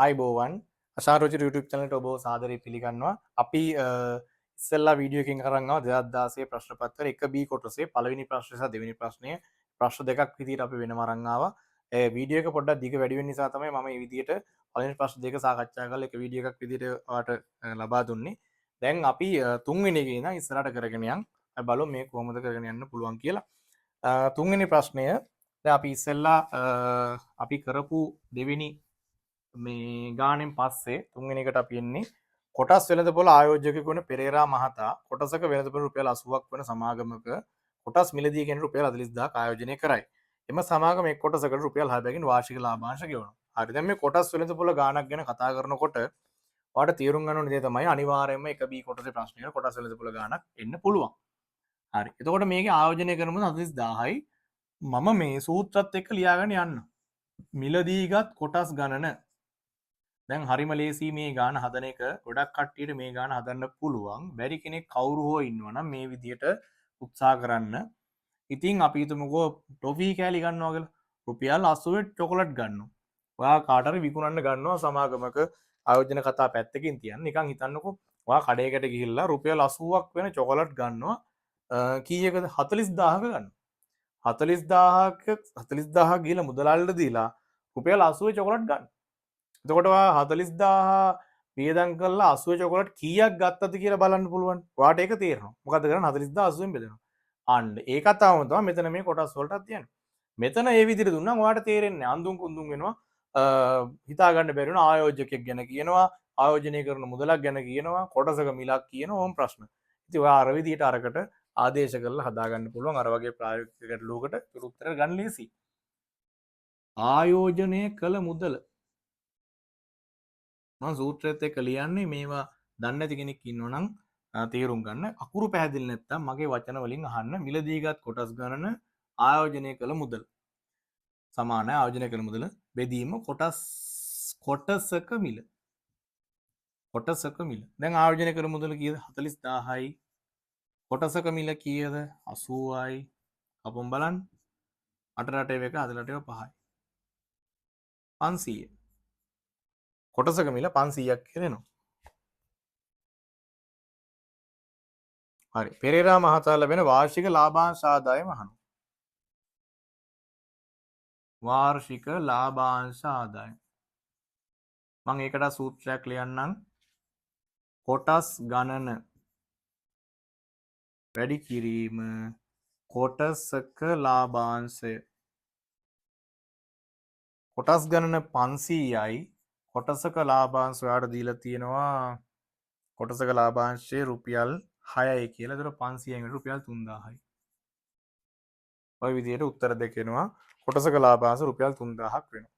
ආයිබෝවන් අශාරෝචි YouTube channel එකට ඔබව සාදරයෙන් පිළිගන්නවා. අපි ඉස්සෙල්ලා වීඩියෝ එකකින් අරන් ආවා 2016 ප්‍රශ්න පත්‍රය 1B කොටසේ පළවෙනි ප්‍රශ්නය සහ දෙවෙනි ප්‍රශ්නය. ප්‍රශ්න දෙකක් විදිහට අපි වෙනම අරන් ආවා. ඒ වීඩියෝ එක පොඩ්ඩක් දිග වැඩි වෙන නිසා තමයි මම මේ විදිහට පළවෙනි ප්‍රශ්න දෙක සාකච්ඡා කරලා එක වීඩියෝ එකක් විදිහට ඔයාලට ලබා දුන්නේ. දැන් අපි තුන්වෙනි එකේ ඉඳන් ඉස්සරහට කරගෙන යන්. අපි බලමු මේ කොහොමද කරගෙන යන්න පුළුවන් කියලා. තුන්වෙනි ප්‍රශ්නය දැන් අපි ඉස්සෙල්ලා අපි කරපු දෙවෙනි මේ ගානෙන් පස්සේ තුන්වෙනි එකට අපි එන්නේ කොටස් වෙළඳපොළ ආයෝජකයෙකු වන පෙරේරා මහතා කොටසක වෙළඳපොළ රුපියල් 80ක් වන සමාගමක කොටස් මිලදී ගැන රුපියල් 40000ක් ආයෝජනය කරයි. එම සමාගම එක් කොටසකට රුපියල් 6කින් වාර්ෂික ලාභාංශ ගෙවනවා. හරි, දැන් මේ කොටස් වෙළඳපොළ ගානක් ගැන කතා කරනකොට ඔයාලට තේරුම් ගන්න ඕන දේ තමයි අනිවාර්යයෙන්ම එක බී කොටසේ ප්‍රශ්නයකට කොටස් වෙළඳපොළ ගානක් එන්න පුළුවන්. හරි, එතකොට මේකේ ආයෝජනය කරනකොට 40000යි. මම මේ සූත්‍රත් එක්ක ලියාගෙන යන්න. මිලදීගත් කොටස් ගණන. දැන් හරිම ලේසි මේ ගාන හදන එක. ගොඩක් කට්ටියට මේ ගාන හදන්න පුළුවන්. බැරි කෙනෙක් කවුරු හෝ ඉන්නවා නම් මේ විදියට උත්සාහ කරන්න. ඉතින් අපි හිතමුකෝ ටොෆී කෑලි ගන්නවා කියලා. රුපියල් 80 චොකලට් ගන්නවා. ඔයා කාට හරි විකුණන්න ගන්නවා සමාගමක ආයෝජන කතා පැත්තකින් තියන්න. නිකන් හිතන්නකෝ ඔයා කඩේකට ගිහිල්ලා රුපියල් 80ක් වෙන චොකලට් ගන්නවා. කීයකද? 40000ක ගන්නවා. 40000ක් ගිහිල්ලා මුදලාලිට දීලා රුපියල් 80 චොකලට් ගන්න. එතකොට ඔයා 40000 වියදම් කරලා 80 චොකලට් කීයක් ගත්තද කියලා බලන්න පුළුවන්. ඔයාට ඒක තේරෙනවා. මොකද්ද කරන්නේ? 40000 80න් බෙදෙනවා. අන්න ඒ කතාවම තමයි මෙතන මේ කොටස් වලටත් තියන්නේ. මෙතන ඒ විදිහට දුන්නම් ඔයාට තේරෙන්නේ නැහැ. අඳුන් කුඳුන් වෙනවා. හිතා ගන්න බැරි වෙනවා. ආයෝජකයෙක් ගැන කියනවා, ආයෝජනය කරන මුදලක් ගැන කියනවා, කොටසක මිලක් කියනවා, ඕම් ප්‍රශ්න. ඉතින් ඔයා අර විදිහට අරකට ආදේශ කරලා හදාගන්න පුළුවන්. අර වගේ ප්‍රායෝගික ගැටලුවකට උත්තර ගන්න ලේසි. ආයෝජනය කළ මුදල මං සූත්‍රයත් එක්ක ලියන්නේ. මේවා දන්නේ නැති කෙනෙක් ඉන්නවා නම්, තේරුම් ගන්න. අකුරු පැහැදිලි නැත්තම් මගේ වචන වලින් අහන්න. මිලදීගත් කොටස් ගණන ආයෝජනය කළ මුදල සමානයි ආයෝජනය කළ මුදල බෙදීම කොටසක මිල. කොටසක මිල. දැන් ආයෝජනය කළ මුදල කීයද? 40000යි. කොටසක මිල කීයද? 80යි. අපොම් බලන්න. අට රටේ එක හතර රටේ පහයි. 500. කොටසක මිල 500ක් කියලා එනවා. හරි. පෙරේරා මහතා ලැබෙන වාර්ෂික ලාභාංශ ආදායම අහනවා. වාර්ෂික ලාභාංශ ආදායම. මම ඒකට සූත්‍රයක් ලියන්නම්. කොටස් ගණන වැඩි කිරීම කොටසක ලාභාංශය. කොටස් ගණන 500යි. කොටසක ලාභාංශ ඔයාලට දීලා තියෙනවා. කොටසක ලාභාංශය රුපියල් 6යි කියලා. ඒතර 500න් වැඩි රුපියල් 3000යි. ඔය විදිහට උත්තර දෙක එනවා. කොටසක ලාභාංශ රුපියල් 3000ක් වෙනවා.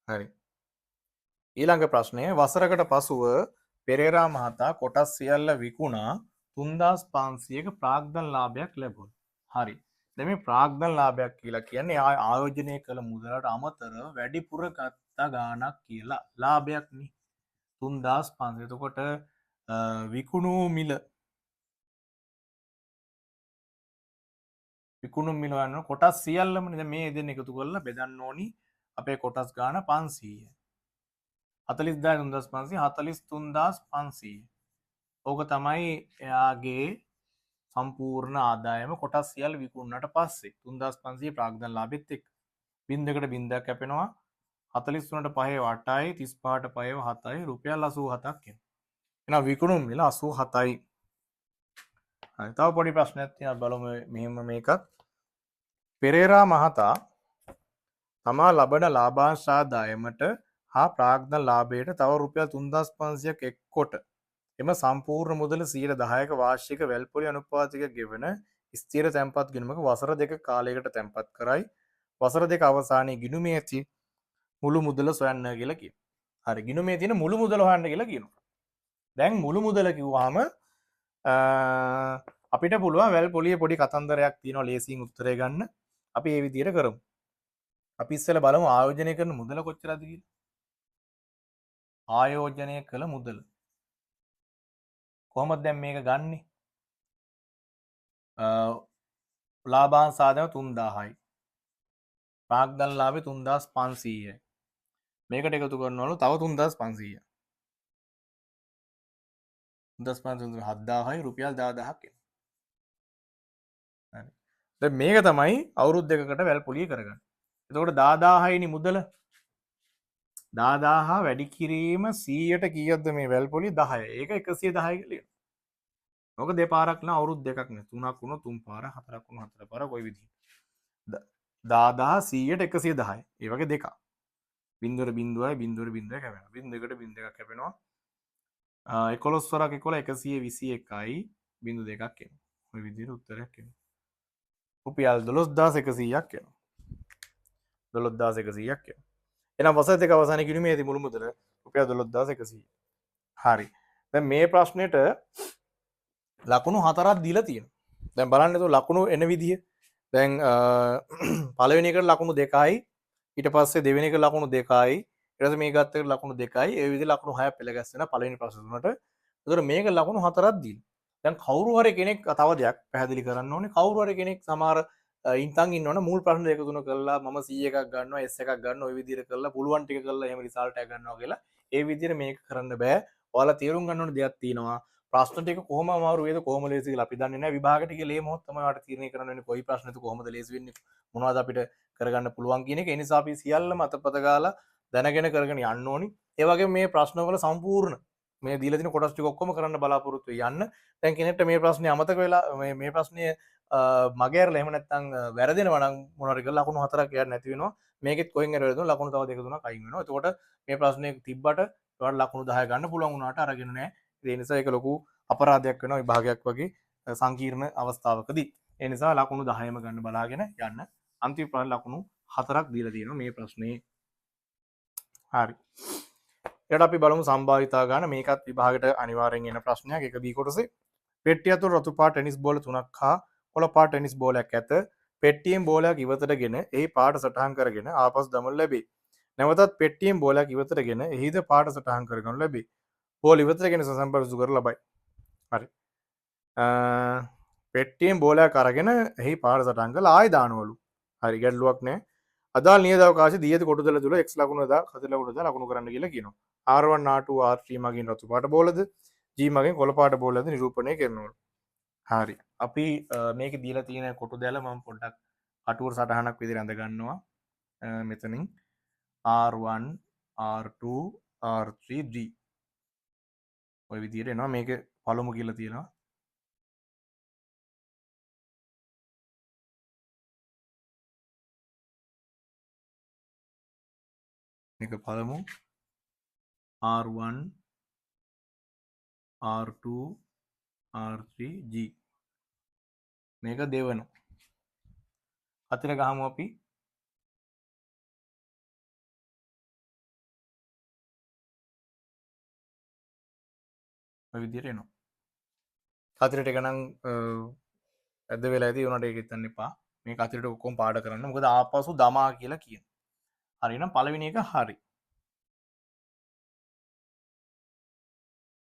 හරි. ඊළඟ ප්‍රශ්නය, වසරකට පසුව පෙරේරා මහතා කොටස් සියල්ල විකුණා 3500ක ප්‍රාග්ධන ලාභයක් ලැබුණා. හරි. දැන් මේ ප්‍රාග්ධන ලාභයක් කියලා කියන්නේ ආයෝජනය කළ මුදලට අමතරව වැඩිපුර ගත්ත ගාණක් කියලා ලාභයක් නේ. 3500. එතකොට, විකුණු මිල විකුණු මිල හොයන්න කොටස් සියල්ලම නේ. දැන් මේ දෙන්න එකතු කරලා බෙදන්න ඕනි අපේ කොටස් ගාණ 500. හතලිස්දාය තුන්දාස් පන්සීය, හතලිස්තුන්දාස් පන්සීය. ඕක තමයි එයාගේ සම්පූර්ණ ආදායම කොටස් සියල්ල විකුණුනට පස්සේ 3500 ප්‍රාග්ධන ලාභෙත් එක්ක. බින්දකට බින්දක් කැපෙනවා. හතලිස්තුනට පහේ අටයි, තිස්පහට පහේ හතයි, රුපියල් 87ක් එනවා. එහෙනම් විකුණුම් මිල 87යි. හරි, තව පොඩි ප්‍රශ්නයක් තියෙනවා බලමු මෙහෙම මේකත්. පෙරේරා මහතා තමා ලබන ලාභාංශ ආදායමට හා ප්‍රාග්ධන ලාභයට තව රුපියල් 3500ක් එක්කොට එම සම්පූර්ණ මුදල සියයට දහයක වාර්ෂික වැල්පොලි අනුපාතික ගෙවන ස්ථිර තැන්පත් ගිණුමක වසර දෙක කාලයකට තැන්පත් කරයි. වසර දෙක අවසානයේ ගිණුමේ ඇති මුළු මුදල සොයන්න කියලා කියනවා. හරි, ගිණුමේ තියෙන මුළු මුදල හොයන්න කියලා කියනවා. දැන් මුළු මුදල කිව්වහම, අපිට පුළුවන් වැල් පොලියේ පොඩි කතන්දරයක් තියෙනවා ලේසියෙන් උත්තරේ ගන්න. අපි ඒ විදිහට කරමු. අපි ඉස්සෙල්ලා බලමු ආයෝජනය කරන මුදල කොච්චරද කියලා. ආයෝජනය කළ මුදල කොහොමද දැන් මේක ගන්නෙ? ලාභාංශ ආදායම 3000යි. ප්‍රාග්ධන ලාභය 3500යි. මේකට එකතු කරනවලු තව 3500. 3500 7000යි රුපියල් 10000ක් එනවා. හරි. දැන් මේක තමයි අවුරුදු දෙකකට වැල් පොලිය කරගන්න. එතකොට 10000යිනි මුදල. 10000 වැඩි කිරීම 100ට කීයක්ද මේ වැල් පොලිය? 10. ඒක 110 කියලා ලියනවා. ඔක දෙපාරක් නා අවුරුදු දෙකක් නේ. තුනක් වුණොත් තුන් පාර, හතරක් වුණොත් හතර පාර, කොයි විදිහට. 10000 100ට 110යි. ඒ වගේ දෙකක්. බිංදුවට බිංදුවයි, බිංදුවට බිංදුවයි කැපෙනවා. බිංදුවකට බිංදු දෙකක් කැපෙනවා. 11 වරක් 11 121යි බිංදු දෙකක් එනවා. ඔය විදිහට උත්තරයක් එනවා. රුපියල් 12100ක් එනවා. 12100ක් එනවා. එහෙනම් වසර දෙක අවසානයේ ගිණුමේ ඇති මුළු මුදල රුපියල් 12100. හරි. දැන් මේ ප්‍රශ්නෙට ලකුණු හතරක් දීලා තියෙනවා. දැන් බලන්න එතකොට ලකුණු එන විදිය. දැන් පළවෙනි එකට ලකුණු 2යි, ඊට පස්සේ දෙවෙනි එකට ලකුණු 2යි, ඊට පස්සේ මේ ගත්ත එකට ලකුණු 2යි. ඒ විදිහට ලකුණු 6ක් පෙළ ගැස්සෙනවා පළවෙනි ප්‍රශ්න තුනට. එතකොට මේක ලකුණු හතරක් දීලා. දැන් කවුරු හරි කෙනෙක් තව දෙයක් පැහැදිලි කරන්න ඕනේ. කවුරු හරි කෙනෙක් සමහර ඉන්තන් ඉන්නවනේ මූල් ප්‍රශ්න දෙක තුන කරලා මම C එකක් ගන්නවා, S එකක් ගන්නවා, ඔය විදිහට කරලා පුළුවන් ටික කරලා එහෙම රිසල්ට් එකක් ගන්නවා කියලා. ඒ විදිහට මේක කරන්න බෑ. ඔයාලා තේරුම් ගන්න ඕන දෙයක් තියෙනවා. ප්‍රශ්න ටික කොහොම අමාරු වේද කොහොම ලේසි කියලා අපි දන්නේ නැහැ. විභාගයට ගිහලා මේ මොහොත තමයි ඔයාලට තීරණය කරන්න වෙන්නේ කොයි ප්‍රශ්නද කොහොමද ලේසි වෙන්නේ මොනවද අපිට කරගන්න පුළුවන් කියන එක. ඒ නිසා අපි සියල්ලම අතපත ගාලා දැනගෙන කරගෙන යන්න ඕනි. ඒ වගේම මේ ප්‍රශ්නවල සම්පූර්ණ මේ දීලා තියෙන කොටස් ටික ඔක්කොම කරන්න බලාපොරොත්තු වෙ යන්න. දැන් කෙනෙක්ට මේ ප්‍රශ්නේ අමතක වෙලා මේ ප්‍රශ්නේ මගේ ඇරලා එහෙම නැත්නම් වැරදෙනවා නම් මොන හරි කරලා ලකුණු හතරක් එයාට නැති වෙනවා. මේකෙත් කොහෙන් හරි වැරදුණා ලකුණු තව දෙක තුනක් අයින් වෙනවා. එතකොට මේ ප්‍රශ්නේ තිබ්බට ඔයාලට ලකුණු 10 ගන්න පුළුවන් වුණාට අරගෙන නෑ. ඒ නිසා ඒක ලොකු අපරාධයක් වෙනවා විභාගයක් වගේ සංකීර්ණ අවස්ථාවකදී. ඒ නිසා ලකුණු 10ම ගන්න බලාගෙන යන්න. අන්තිම ප්‍රශ්න ලකුණු හතරක් දීලා තියෙනවා මේ ප්‍රශ්නේ. හරි. ඊට අපි බලමු සම්භාවිතා ගන්න. මේකත් විභාගයට අනිවාර්යෙන් එන ප්‍රශ්නයක්. එක බී කොටසේ. පෙට්ටිය අතුරු රතු පාට ටෙනිස් බෝල තුනක් හා කොළ පාට ටෙනිස් බෝලයක් ඇත. පෙට්ටියෙන් බෝලයක් ඉවතටගෙන එහි පාට සටහන් කරගෙන ආපසු දමනු ලැබේ. නැවතත් පෙට්ටියෙන් බෝලයක් ඉවතටගෙන එහිද පාට සටහන් කරගනු ලැබේ. බෝල ඉවතටගෙන සසම්පරිසු කර ලබයි. හරි. පෙට්ටියෙන් බෝලයක් අරගෙන එහි පාට සටහන් කරලා ආයෙ දානවලු. හරි, ගැටලුවක් නෑ. අදාළ නියත අවකාශයේ දී ඇති කොටු දළ තුල x ලකුණ දා හතර ලකුණ දා ලකුණු කරන්න කියලා කියනවා. R1 R2 R3 මගින් රතු පාට බෝලද G මගින් කොළ පාට බෝලද නිරූපණය කරනවලු. හරි. අපි මේකේ දීලා තියෙන කොටු දැල මම පොඩ්ඩක් කටුවර සටහනක් විදිහට ඇඳ ගන්නවා. මෙතනින් R1 R2 R3 G ඔය විදිහට එනවා. මේක පළමු කියලා තියෙනවා. මේක පළමු R1 R2 R3 G මේක දෙවන. අතර ගහමු අපි. ඔය විදිහට එනවා. කතරට එක නම් ඇද වෙලා ඇති. ඒ වුණාට ඒක හිතන්න එපා. මේ කතරට ඔක්කොම පාඩ කරන්න. මොකද ආපසු දමා කියලා කියනවා. හරි නම් පළවෙනි එක හරි.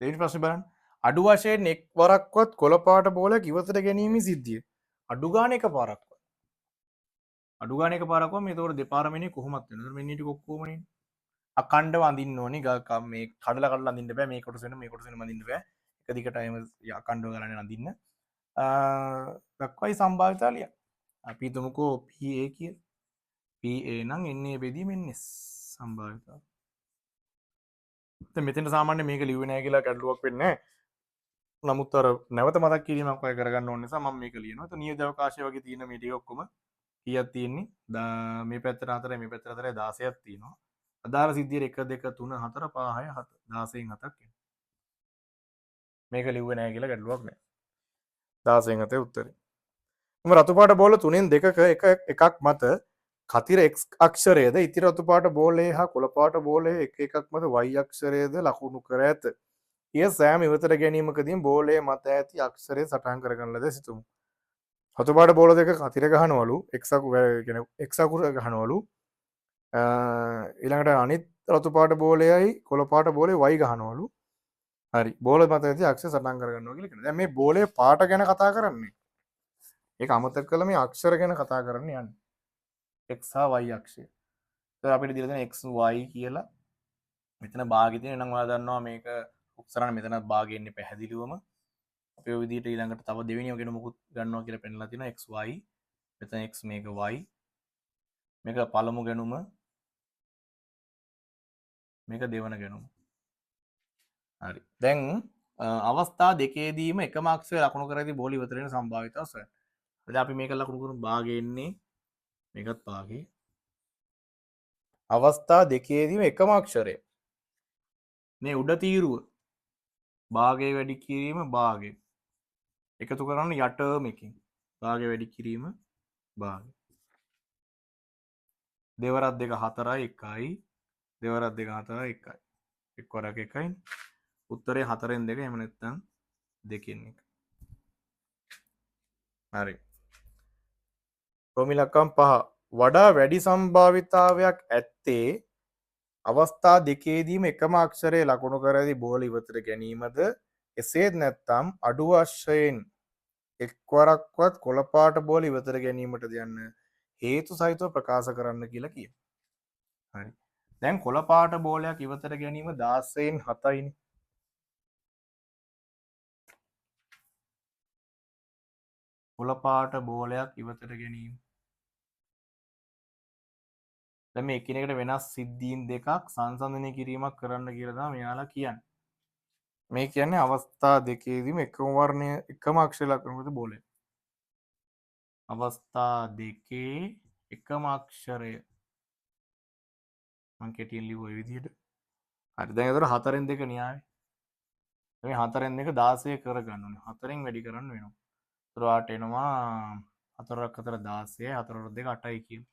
දෙවෙනි ප්‍රශ්නේ බලන්න. අඩු වශයෙන් එක් වරක්වත් කොළ පාට බෝලයක් ඉවතට ගැනීමේ සිද්ධිය. අඩු ගානේ එක පාරක්වත්. අඩු ගානේ එක පාරක්වත් මේ ඒතකොට දෙපාරම එන්නේ කොහොමත් වෙනවා. ඒතකොට මෙන්න ටික ඔක්කොම නේ. අඛණ්ඩව අඳින්න ඕනි. මේ කඩලා කඩලා අඳින්න බෑ. මේ කොටස වෙන මේ කොටස වෙනම අඳින්න බෑ. එක දිගට එහෙම අඛණ්ඩව ගලන්නේ අඳින්න. දක්වයි සම්භාවිතා ලියන්න. අපි හිතමුකෝ PA කියලා. PA නම් NA බෙදීම NS සම්භාවිතාව. දැන් මෙතෙන්ට සාමාන්‍යයෙන් මේක ලිව්වේ නෑ කියලා ගැටලුවක් වෙන්නේ නෑ. නමුත් අර නැවත මතක් කිරීමක් ඔය කරගන්න ඕන නිසා මම මේක ලියනවා. එතන නියත අවකාශය වගේ තියෙන මේ ටික ඔක්කොම කීයක් තියෙන්නේ? මේ පැත්තට 4, මේ පැත්තට 4, 16ක් තියෙනවා. අදාළ සිද්ධියට 1 2 3 4 5 6 7 16න් 7ක් එනවා. මේක ලිව්වේ නෑ කියලා ගැටලුවක් නෑ. 16න් 7 උත්තරේ. එම රතු පාට බෝල තුනෙන් දෙකක එකක් මත කතිර X අක්ෂරයද ඉතිරි රතු පාට බෝලයේ හා කොළ පාට බෝලයේ එක එකක් මත Y අක්ෂරයද ලකුණු කර ඇත. එය සෑම ඉවතට ගැනීමකදීම බෝලයේ මත ඇති අක්ෂරය සටහන් කරගන්න ලද සිතුමු. රතු පාට බෝල දෙක කතිර ගහනවලු, X අකුර, ඒ කියන්නේ X අකුර ගහනවලු. ඊළඟට අනිත් රතු පාට බෝලයයි කොළ පාට බෝලේ Y ගහනවලු. හරි. බෝල මත ඇති අක්ෂර සටහන් කරගන්නවා කියලා කියනවා. දැන් මේ බෝලයේ පාට ගැන කතා කරන්නේ. ඒක අමතක කරලා මේ අක්ෂර ගැන කතා කරන්න යන්නේ. X හා Y අක්ෂය. ඒතර අපිට දීලා තියෙන X Y කියලා මෙතන භාගෙ තියෙන. එහෙනම් ඔයා දන්නවා මේක උත්සරණ මෙතනත් භාගෙ එන්නේ පැහැදිලිවම. අපි ඔය විදිහට ඊළඟට තව දෙවෙනි වගේ මොකුත් ගන්නවා කියලා පෙන්නලා තියෙනවා. X Y මෙතන X මේක Y මේක පළමු ගැනුම මේක දෙවන ගැනුම. හරි. දැන් අවස්ථා දෙකේදීම එකම අක්ෂරය ලකුණු කර ඇති බෝල ඉවතට එන සම්භාවිතාව සොයන්න. හරි, අපි මේක ලකුණු කරමු. භාගෙ එන්නේ මේකත් භාගෙ. අවස්ථා දෙකේදීම එකම අක්ෂරය මේ උඩ තීරුව භාගය වැඩි කිරීම භාගය එකතු කරන්න යටම එකකින් භාගය වැඩි කිරීම භාගය. දෙවරක් දෙක හතරයි එකයි දෙවරක් දෙක හතරයි එකයි එක් වරක් එකයි උත්තරේ හතරෙන් දෙක එහෙම නැත්නම් දෙකෙන් එක. හරි. රෝමිලක්කම් 5 වඩා වැඩි සම්භාවිතාවයක් ඇත්තේ අවස්ථා දෙකේදීම එකම අක්ෂරය ලකුණු කර ඇති බෝල ඉවතට ගැනීමද එසේත් නැත්නම් අඩු වශයෙන් එක්වරක්වත් කොළ පාට බෝල ඉවතට ගැනීමටද යන්න හේතු සහිතව ප්‍රකාශ කරන්න කියලා කියනවා. හරි. දැන් කොළ පාට බෝලයක් ඉවතට ගැනීම 16න් 7යිනේ. කොළ පාට බෝලයක් ඉවතට ගැනීම. දැන් මේ එකිනෙකට වෙනස් සිද්ධීන් දෙකක් සංසන්දනය කිරීමක් කරන්න කියලා තමයි මෙයාලා කියන්නේ. මේ කියන්නේ අවස්ථා දෙකේදීම එකම වර්ණය එකම අක්ෂර ලකුණු කරන බෝලය. අවස්ථා දෙකේ එකම අක්ෂරය මං කෙටියෙන් ලිව්වා ඔය විදිහට. හරි. දැන් ඒතර හතරෙන් දෙක න්‍යායයි. මේ හතරෙන් දෙක 16 කරගන්න ඕනේ. හතරෙන් වැඩි කරන්න වෙනවා. ඒතර ඔයාට එනවා හතරක් හතර 16යි, හතරක් දෙක අටයි කියලා.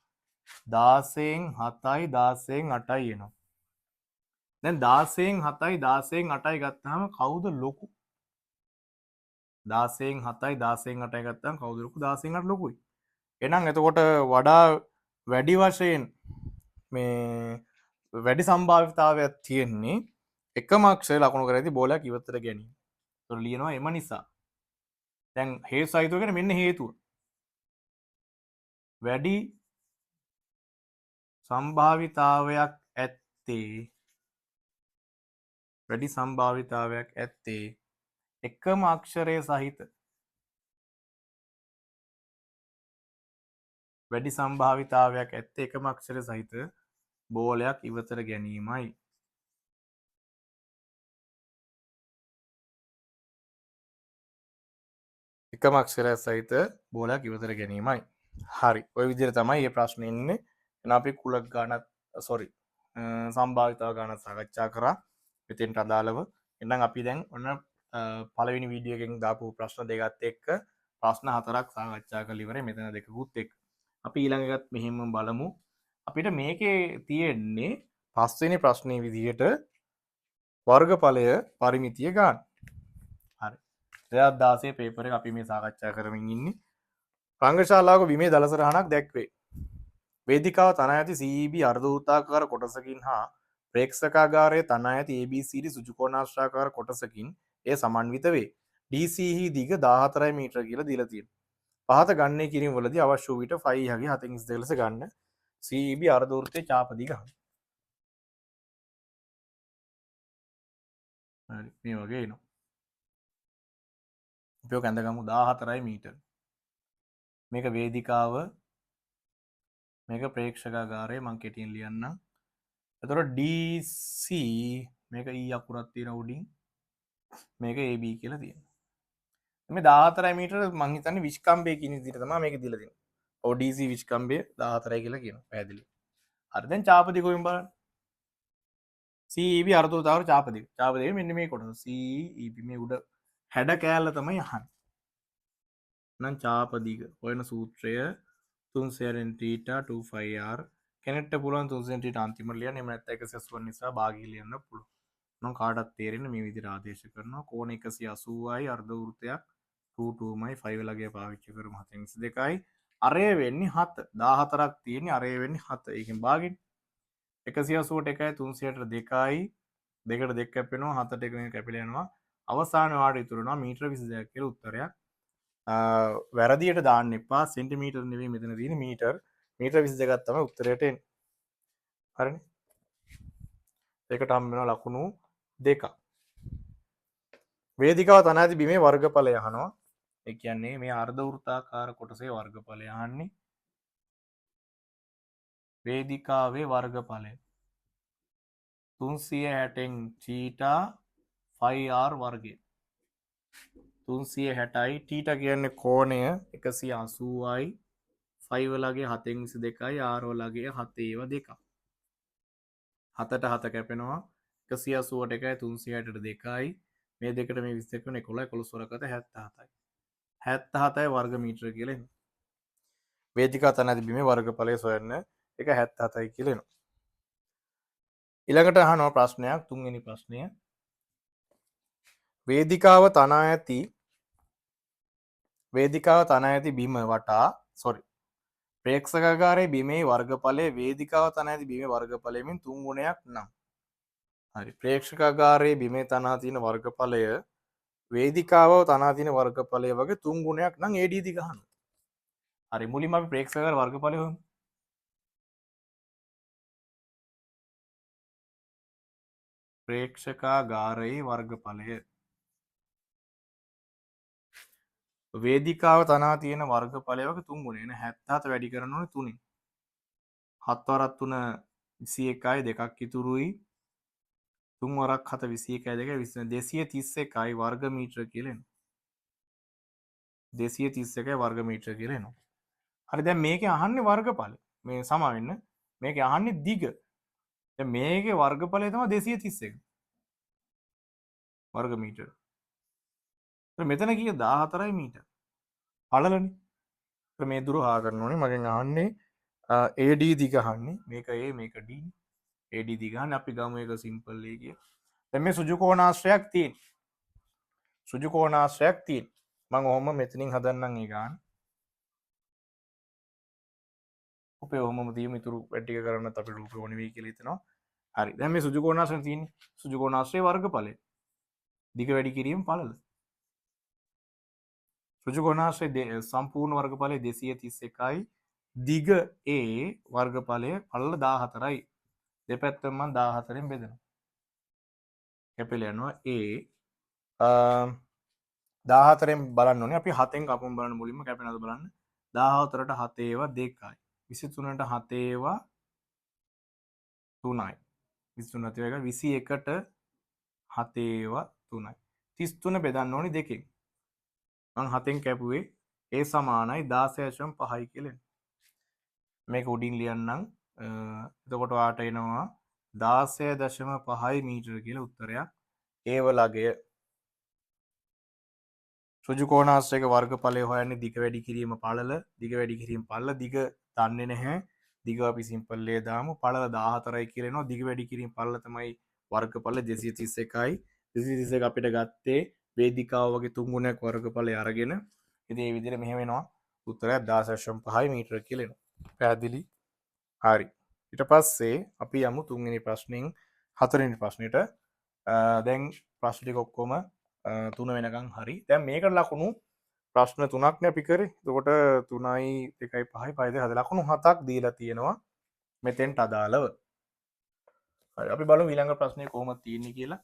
16න් 7යි 16න් 8යි එනවා. දැන් 16න් 7යි 16න් 8යි ගත්තාම කවුද ලොකු? 16න් 7යි 16න් 8යි ගත්තාම කවුද ලොකු? 16න් 8 ලොකුයි. එහෙනම් එතකොට වඩා වැඩි වශයෙන් මේ වැඩි සම්භාවිතාවයක් තියෙන්නේ එකම අක්ෂරය ලකුණු කර ඇති බෝලයක් ඉවතට ගැනීම. ඒතකොට ලියනවා එම නිසා. දැන් හේතු සහිතව කියන්නේ මෙන්න හේතුව. වැඩි සම්භාවිතාවයක් ඇත්තේ වැඩි සම්භාවිතාවයක් ඇත්තේ එකම අක්ෂරය සහිත වැඩි සම්භාවිතාවයක් ඇත්තේ එකම අක්ෂරය සහිත බෝලයක් ඉවතට ගැනීමයි. එකම අක්ෂරය සහිත බෝලයක් ඉවතට ගැනීමයි. හරි. ඔය විදිහට තමයි මේ ප්‍රශ්නේ ඉන්නේ. එහෙනම් අපි කුලක ගණනත්, සෝරි, සම්භාවිතාව ගණනත් සාකච්ඡා කරා මෙතෙන්ට අදාළව. එහෙනම් අපි දැන් ඔන්න පළවෙනි වීඩියෝ එකෙන් දාපු ප්‍රශ්න දෙකත් එක්ක ප්‍රශ්න හතරක් සාකච්ඡා කරලා ඉවරයි. මෙතන දෙකකුත් එක්ක. අපි ඊළඟ එකත් මෙහෙම බලමු. අපිට මේකේ තියෙන්නේ පස්වෙනි ප්‍රශ්නේ විදිහට වර්ගඵලය පරිමිතිය ගන්න. හරි. 2016 පේපර් එක අපි මේ සාකච්ඡා කරමින් ඉන්නේ. රංගශාලාවක බිමේ දලසරහනක් දැක්වේ. වේදිකාව තනා ඇති CEB අර්ධවෘත්තාකාර කොටසකින් හා ප්‍රේක්ෂකාගාරය තනා ඇති ABCD සුජුකෝණාශ්‍රාකාර කොටසකින් එය සමන්විත වේ. DC හි දිග 14 මීටර කියලා දීලා තියෙනවා. පහත ගණනය කිරීම වලදී අවශ්‍ය වූ විට ෆයි හගේ හතෙන් විසි දෙක ලෙස ගන්න CEB අර්ධවෘත්තයේ චාප දිග හඳුන්වන්න. හරි, මේ වගේ එනවා. අපි ඔක ඇඳගමු. 14 මීටර. මේක වේදිකාව, මේක ප්‍රේක්ෂකාගාරය. මං කෙටියෙන් ලියන්නම්. එතකොට DC මේක E අකුරක් තියෙන උඩින් මේක AB කියලා තියෙනවා. මේ 14 මීටර මං හිතන්නේ විශ්කම්භය කියන විදිහට තමයි මේක දීලා තියෙන්නේ. ඔව්, DC විශ්කම්භය 14 කියලා කියනවා පැහැදිලි. හරි, දැන් චාප දිග කොහෙන් බලන්න. CEB අර්ධවෘත්තාකාර චාප දිග. චාප දිග මෙන්න මේ කොටස. CEB මේ උඩ හැඩ කෑල්ල තමයි අහන්නේ. නම් චාප දිග හොයන සූත්‍රය තුන්සියයෙන් තීටා 2 pi r. කෙනෙක්ට පුළුවන් තුන්සියයෙන් තීටා අන්තිමට ලියන්න. එහෙම නැත්නම් එකසිය අසූවන් නිසා භාගය ලියන්න පුළුවන්. නම් කාටත් තේරෙන්නේ මේ විදිහට ආදේශ කරනවා. කෝණ එකසිය අසූවයි අර්ධ වෘත්තයක් 2 2 මයි 5 වලගේ පාවිච්චි කරමු හතෙන් විසි දෙකයි. අරය වෙන්නේ 7. 14ක් තියෙන්නේ අරය වෙන්නේ 7. ඒකෙන් භාගෙන් එකසිය අසූවට එකයි තුන්සියයට දෙකයි. දෙකට දෙක කැපෙනවා. හතට එක කැපිලා යනවා. අවසාන වාට ඉතුරු වෙනවා මීටර 22ක් කියලා උත්තරයක්. වැරදියට දාන්න එපා. සෙන්ටිමීටර් නෙවෙයි මෙතන තියෙන්නේ මීටර්. මීටර් 22ක් තමයි උත්තරයට එන්නේ. හරිනේ. ඒකට හම්බ වෙනවා ලකුණු 2ක්. වේදිකාව තනා ඇති බිමේ වර්ගඵලය අහනවා. ඒ කියන්නේ මේ අර්ධ වෘත්තාකාර කොටසේ වර්ගඵලය අහන්නේ. වේදිකාවේ වර්ගඵලය 360න් තීටා 5r වර්ගය. 360යි තීටා කියන්නේ කෝණය 180යි 5 වලගේ 7න් 22යි r වලගේ 7 ඒවා දෙකක්. 7ට 7 කැපෙනවා. 180ට 1යි 360ට 2යි. මේ දෙකට මේ 22 වෙන 11 11 වරක් අත 77යි. 77යි වර්ග මීටර කියලා එනවා. වේදිකා තන ඇති බිමේ වර්ගඵලය සොයන්න ඒක 77යි කියලා එනවා. ඊළඟට අහනවා ප්‍රශ්නයක්, තුන්වෙනි ප්‍රශ්නය. වේදිකාව තනා ඇති වේදිකාව තනා ඇති බිම වටා සෝරි ප්‍රේක්ෂකාගාරයේ බිමේ වර්ගඵලය වේදිකාව තනා ඇති බිමේ වර්ගඵලයෙන් 3 ගුණයක් නම්. හරි, ප්‍රේක්ෂකාගාරයේ බිමේ තනා තියෙන වර්ගඵලය වේදිකාව තනා තියෙන වර්ගඵලය වගේ 3 ගුණයක් නම් AD දිග අහනවා. හරි, මුලින්ම අපි ප්‍රේක්ෂකාගාර වර්ගඵලය හොයමු. ප්‍රේක්ෂකාගාරයේ වර්ගඵලය වේදිකාව තනා තියෙන වර්ගඵලය වගේ 3 ගුණය නේ. 77 වැඩි කරන්න ඕනේ 3න්. 7 වරක් 3 21යි දෙකක් ඉතුරුයි. 3 වරක් 7 21යි දෙකයි 231යි වර්ග මීටර කියලා එනවා. 231යි වර්ග මීටර කියලා එනවා. හරි, දැන් මේකේ අහන්නේ වර්ගඵලය. මේ සමා වෙන්න. මේකේ අහන්නේ දිග. දැන් මේකේ වර්ගඵලය තමයි 231 වර්ග මීටර. එතකොට මෙතන කීය 14යි මීටර. පළලනේ. එතකොට මේ දුර හොයා ගන්න ඕනේ. මගෙන් අහන්නේ, AD දිග අහන්නේ. මේක A මේක D. AD දිග අහන්නේ. අපි ගමු ඒක සිම්පල් A කියලා. දැන් මේ සුජු කෝණාශ්‍රයක් තියෙන. සුජු කෝණාශ්‍රයක් තියෙන. මං ඔහොම මෙතනින් හදන්නම් ඒ ගාන. අපේ ඔහොමම තියමු. ඉතුරු වැඩ ටික කරන්නත් අපිට රූපේ ඕනේ වෙයි කියලා හිතෙනවා. හරි. දැන් මේ සුජු කෝණාශ්‍රය තියෙන්නේ. සුජු කෝණාශ්‍රයේ වර්ගඵලය. දිග වැඩි කිරීම පළල. සුජු කෝණාශ්‍රයේ සම්පූර්ණ වර්ගඵලය 231යි. දිග A වර්ගඵලය පළල 14යි. දෙපැත්තම මං 14න් බෙදනවා. කැපිලා යනවා A. 14න් බලන්න ඕනේ. අපි 7න් කපමු බලන්න මුලින්ම කැපෙනවද බලන්න. 14ට 7 ඒවා 2යි. 23ට 7 ඒවා 3යි. 23 7 ඒවා 21ට 7 ඒවා 3යි. 33 බෙදන්න ඕනේ දෙකෙන්. මං 7න් කැපුවේ ඒ සමානයි 16.5යි කියලා එනවා. මේක උඩින් ලියන්නම්. එතකොට ඔයාට එනවා 16.5යි මීටර කියලා උත්තරයක්. ඒ වලගය ඍජු කෝණාශ්‍රයක වර්ගඵලය හොයන්නේ දිග වැඩි කිරීම පළල, දිග වැඩි කිරීම පළල, දිග දන්නේ නැහැ. දිග අපි සිම්පල් ලේ දාමු. පළල 14යි කියලා එනවා. දිග වැඩි කිරීම පළල තමයි වර්ගඵල 231යි. 231 අපිට ගත්තේ වේදිකාව වගේ තුන් ගුණයක් වර්ගඵලය අරගෙන. ඉතින් මේ විදිහට මෙහෙම එනවා. උත්තරයක් 16.5යි මීටර කියලා එනවා. පැහැදිලි? හරි. ඊට පස්සේ අපි යමු තුන්වෙනි ප්‍රශ්نين හතරවෙනි ප්‍රශ්නෙට. දැන් ප්‍රශ්න ටික ඔක්කොම 3 වෙනකන් හරි. දැන් මේකට ලකුණු ප්‍රශ්න තුනක් නේ අපි කරේ. එතකොට 3යි 2යි 5යි 5යි 2 7 ලකුණු 7ක් දීලා තියෙනවා මෙතෙන්ට අදාළව. හරි, අපි බලමු ඊළඟ ප්‍රශ්නේ කොහොමද තියෙන්නේ කියලා.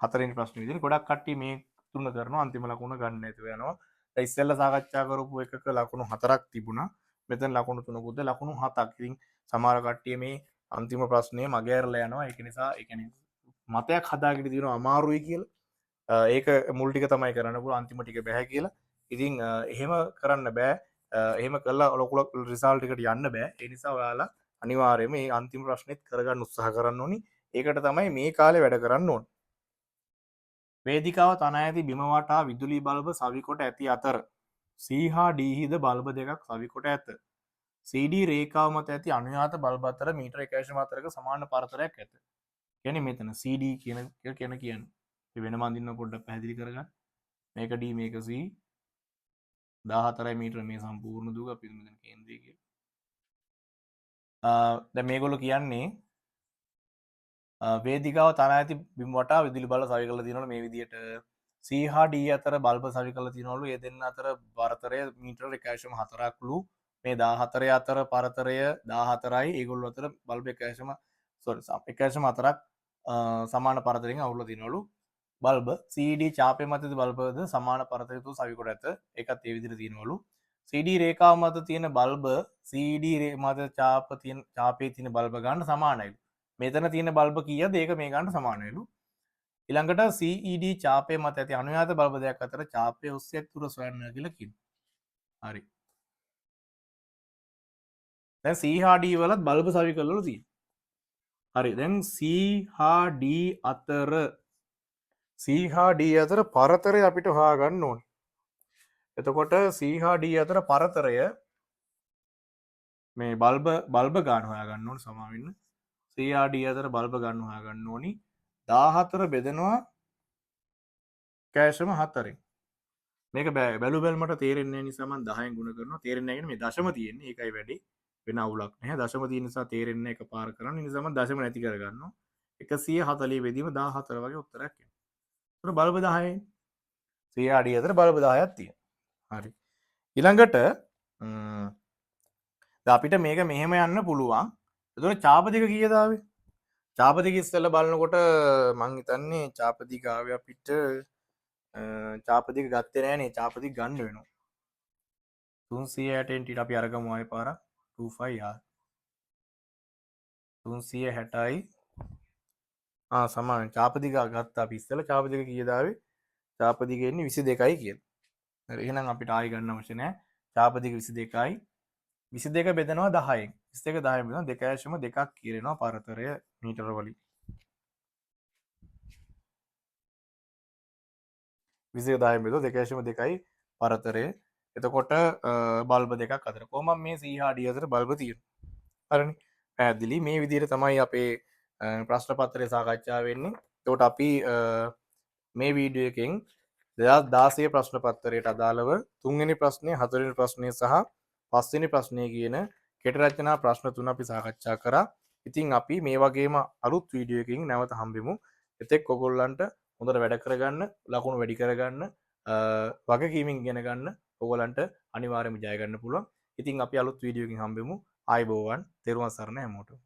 හතරවෙනි ප්‍රශ්නේ විදිහට ගොඩක් කට්ටිය මේ තුන කරනවා, අන්තිම ලකුණ ගන්න නැතුව යනවා. දැන් ඉස්සෙල්ලා සාකච්ඡා කරපු එකක ලකුණු 4ක් තිබුණා. මෙතන ලකුණු තුනකුත් ලකුණු 7ක්. ඉතින් සමහර කට්ටිය මේ අන්තිම ප්‍රශ්නේ මග ඇරලා යනවා. ඒක නිසා ඒ කියන්නේ මතයක් හදාගෙන තියෙනවා අමාරුයි කියලා. ඒක මුල් ටික තමයි කරන්න පුළුවන්, අන්තිම ටික බෑ කියලා. ඉතින් එහෙම කරන්න බෑ. එහෙම කළා ලොකු රිසල්ට් එකට යන්න බෑ. ඒ නිසා ඔයාලා අනිවාර්යයෙන්ම මේ අන්තිම ප්‍රශ්නේත් කරගන්න උත්සාහ කරන්න ඕනි. ඒකට තමයි මේ කාලේ වැඩ කරන්න ඕනි. වේදිකාව තනා ඇති බිම වටා විදුලි බල්බ සවිකොට ඇති අතර C හා D හිද බල්බ දෙකක් සවිකොට ඇත. CD රේඛාව මත ඇති අනුයාත බල්බ අතර මීටර 1.4ක සමාන පරතරයක් ඇත. කියන්නේ මෙතන CD කියන එක කියන කියන්නේ. ඉතින් වෙනම අඳින්න පොඩ්ඩක් පැහැදිලි කරගන්න. මේක D මේක C. 14 මීටර මේ සම්පූර්ණ දුක අපි මෙතන කේන්ද්‍රය කියලා. දැන් මේගොල්ලෝ කියන්නේ වේදිකාව තනා ඇති බිම් වටා විදුලි බල්බ සවි කරලා තියෙනවලු මේ විදියට. C හා D අතර බල්බ සවි කරලා තියෙනවලු. ඒ දෙන්න අතර පරතරය මීටර 1.4ක්ලු. මේ 14 අතර පරතරය 14යි. ඒගොල්ලෝ අතර බල්බ 1.4ක් සමාන පරතරයෙන් අවුල්ලා තියෙනවලු. බල්බ CD චාපය මතද බල්බද සමාන පරතරය තුල සවි කොට ඇත. ඒකත් ඒ විදිහට තියෙනවලු. CD රේඛාව මත තියෙන බල්බ CD මත චාපයේ තියෙන බල්බ ගන්න සමානයිලු. මෙතන තියෙන බල්බ කීයද? ඒක මේ ගන්න සමානයිලු. ඊළඟට CED චාපය මත ඇති අනුයාත බල්බ දෙකක් අතර චාපය ඔස්සේ ඇති දුර සොයන්න කියලා කියනවා. හරි. දැන් C හා D වලත් බල්බ සවි කරලලු තියෙනවා. හරි. දැන් C හා D අතර C හා D අතර පරතරය අපිට හොයාගන්න ඕනේ. එතකොට C හා D අතර පරතරය මේ බල්බ ගන්න හොයාගන්න ඕනේ, සමා වෙන්න. C හා D අතර බල්බ ගන්න හොයාගන්න ඕනි. 14 බෙදෙනවා 1.4න්. මේක බැලු බැලමට තේරෙන්නේ නැහැ නිසා මම 10න් ගුණ කරනවා. තේරෙන්නේ නැහැ කියන්නේ මේ දශම තියෙන්නේ. ඒකයි වැඩි. වෙන අවුලක් නැහැ. දශම තියෙන නිසා තේරෙන්නේ නැහැ එකපාර කරන්න. ඒ නිසා මම දශම නැති කරගන්නවා. 140 බෙදීම 14 වගේ උත්තරයක් එනවා. ඒතර බල්බ 10න්. C හා D අතර බල්බ 10ක් තියෙනවා. හරි. ඊළඟට දැන් අපිට මේක මෙහෙම යන්න පුළුවන්. එතකොට චාප දෙක කීයද ආවේ? චාප දෙක ඉස්සෙල්ලා බලනකොට මං හිතන්නේ චාප දෙක ආවේ අපිට චාප දෙක ගත්තේ නෑනේ. චාප දෙක ගන්න වෙනවා. 360න් ටික අපි අරගමු ආයේ පාරක්. two five R. 360යි. සමාන. චාප දෙක ගත්තා අපි ඉස්සෙල්ලා. චාප දෙක කීයද ආවේ? චාප දෙක එන්නේ 22යි කියලා. හරි, එහෙනම් අපිට ආයි ගන්න අවශ්‍ය නෑ. චාප දෙක 22යි. 22 බෙදෙනවා 10න්. 22 10න් බෙදෙනවා 2.2ක් කියනවා පරතරය මීටර වලින්. 22 10න් බෙදුවා 2.2යි පරතරය. එතකොට බල්බ දෙකක් අතර කොහොමද මේ C හා D අතර බල්බ තියෙන්නේ? හරිනේ. පැහැදිලි. මේ විදිහට තමයි අපේ ප්‍රශ්න පත්‍රය සාකච්ඡා වෙන්නේ. එතකොට අපි මේ වීඩියෝ එකෙන් 2016 ප්‍රශ්න පත්‍රයට අදාළව තුන්වෙනි ප්‍රශ්නය, හතරවෙනි ප්‍රශ්නය සහ පස්වෙනි ප්‍රශ්නය කියන කෙටි රචනා ප්‍රශ්න තුන අපි සාකච්ඡා කරා. ඉතින් අපි මේ වගේම අලුත් වීඩියෝ එකකින් නැවත හම්බෙමු. එතෙක් ඔයගොල්ලන්ට හොඳට වැඩ කරගන්න, ලකුණු වැඩි කරගන්න, වගකීමින් ඉගෙන ගන්න ඔයගොල්ලන්ට අනිවාර්යයෙන්ම ජය ගන්න පුළුවන්. ඉතින් අපි අලුත් වීඩියෝ එකකින් හම්බෙමු. ආයුබෝවන්. තෙරුවන් සරණ හැමෝටම.